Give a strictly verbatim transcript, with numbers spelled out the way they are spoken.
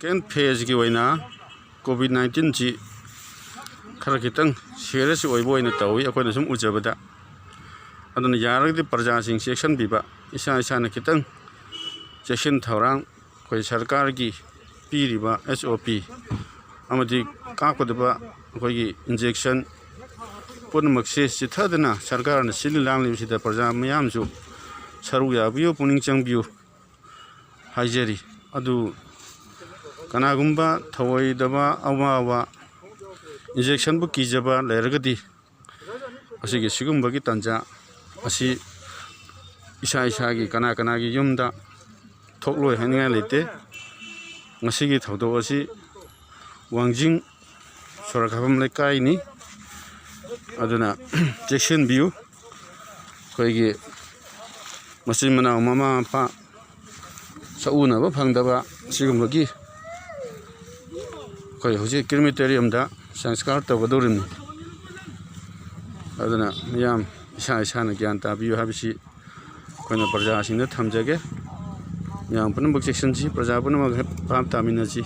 ꯁꯦꯀꯦꯟ ꯐꯦꯖꯀꯤ ꯑꯣꯏꯅ ꯀꯣꯚꯤꯗ ꯅꯥꯏꯟꯇꯤꯟꯁꯤ ꯈꯔ ꯈꯤꯇꯪ ꯁꯤꯔꯤꯌꯁ ꯑꯣꯏꯕ ꯑꯣꯏꯅ ꯇꯧꯏ, ꯑꯩꯈꯣꯏꯅ ꯁꯨꯝ ꯎꯖꯕꯗ꯫ ꯑꯗꯨꯅ ꯌꯥꯔꯒꯗꯤ ꯄ꯭ꯔꯖꯥꯁꯤꯡ ꯆꯦꯛꯁꯤꯟꯕꯤꯕ, ꯏꯁꯥ ꯏꯁꯥꯅ ꯈꯤꯇꯪ ꯆꯦꯛꯁꯤꯟ ꯊꯧꯔꯥꯡ, ꯑꯩꯈꯣꯏ ꯁꯔꯀꯥꯔꯒꯤ ꯄꯤꯔꯤꯕ ꯑꯦꯁ ꯑꯣ ꯄꯤ ꯑꯃꯗꯤ ꯀꯥꯞꯀꯗꯕ ꯑꯩꯈꯣꯏꯒꯤ ꯏꯟꯖꯦꯛꯁꯟ ꯄꯨꯝꯅꯃꯛꯁꯦ ꯆꯤꯊꯗꯅ ꯁꯔꯀꯥꯔꯅ ꯁꯤꯜꯂꯤ ꯂꯥꯡꯂꯤꯕꯁꯤꯗ ꯄ꯭ꯔꯖꯥ ꯃꯤꯌꯥꯝꯁꯨ ꯁꯔꯨꯛ ꯌꯥꯕꯤꯌꯨ, ꯄꯨꯛꯅꯤꯡ ꯆꯪꯕꯤꯌꯨ ꯍꯥꯏꯖꯔꯤ꯫ ꯑꯗꯨ ꯀꯅꯥꯒꯨꯝꯕ ꯊꯧꯑꯣꯏꯗꯕ ꯑꯋꯥꯕ, ꯏꯟꯖꯦꯛꯁꯟꯕꯨ ꯀꯤꯖꯕ ꯂꯩꯔꯒꯗꯤ ꯑꯁꯤꯒꯤ ꯁꯤꯒꯨꯝꯕꯒꯤ ꯇꯥꯟꯖꯥ ꯑꯁꯤ ꯏꯁꯥ ꯏꯁꯥꯒꯤ ꯀꯅꯥ ꯀꯅꯥꯒꯤ ꯌꯨꯝꯗ ꯊꯣꯛꯂꯣꯏ ꯍꯥꯏꯅꯤꯡꯉꯥꯏ ꯂꯩꯇꯦ꯫ ꯉꯁꯤꯒꯤ ꯊꯧꯗꯣꯛ ꯑꯁꯤ ꯋꯥꯡꯖꯤꯡ ꯁꯣꯔꯥꯀꯥꯐꯝ ꯂꯩꯀꯥꯏꯅꯤ꯫ ꯑꯗꯨꯅ ꯆꯦꯛꯁꯤꯟꯕꯤꯌꯨ꯫ ꯑꯩꯈꯣꯏꯒꯤ ꯃꯆꯤꯟ ꯃꯅꯥꯎ ꯃꯃꯥ ꯃꯄꯥ ꯁꯛꯎꯅꯕ ꯐꯪꯗꯕ ꯑꯁꯤꯒꯨꯝꯕꯒꯤ ꯑꯩꯈꯣꯏ ꯍꯧꯖꯤꯛ ꯀ꯭ꯔꯤꯃꯤꯇꯣꯔꯤꯌꯝꯗ ꯁꯪꯁꯀꯥꯔ ꯇꯧꯒꯗꯧꯔꯤꯕꯅꯤ꯫ ꯑꯗꯨꯅ ꯃꯤꯌꯥꯝ ꯏꯁꯥ ꯏꯁꯥꯅ ꯒ꯭ꯌꯥꯟ ꯇꯥꯕꯤꯌꯨ ꯍꯥꯏꯕꯁꯤ ꯑꯩꯈꯣꯏꯅ ꯄ꯭ꯔꯖꯥꯁꯤꯡꯗ ꯊꯝꯖꯒꯦ꯫ ꯃꯤꯌꯥꯝ ꯄꯨꯝꯅꯃꯛ ꯆꯦꯛꯁꯤꯟꯁꯤ, ꯄ꯭ꯔꯖꯥ ꯄꯨꯝꯅꯃꯛ ꯍꯦꯛ ꯚꯥꯞ ꯇꯥꯃꯤꯟꯅꯁꯤ꯫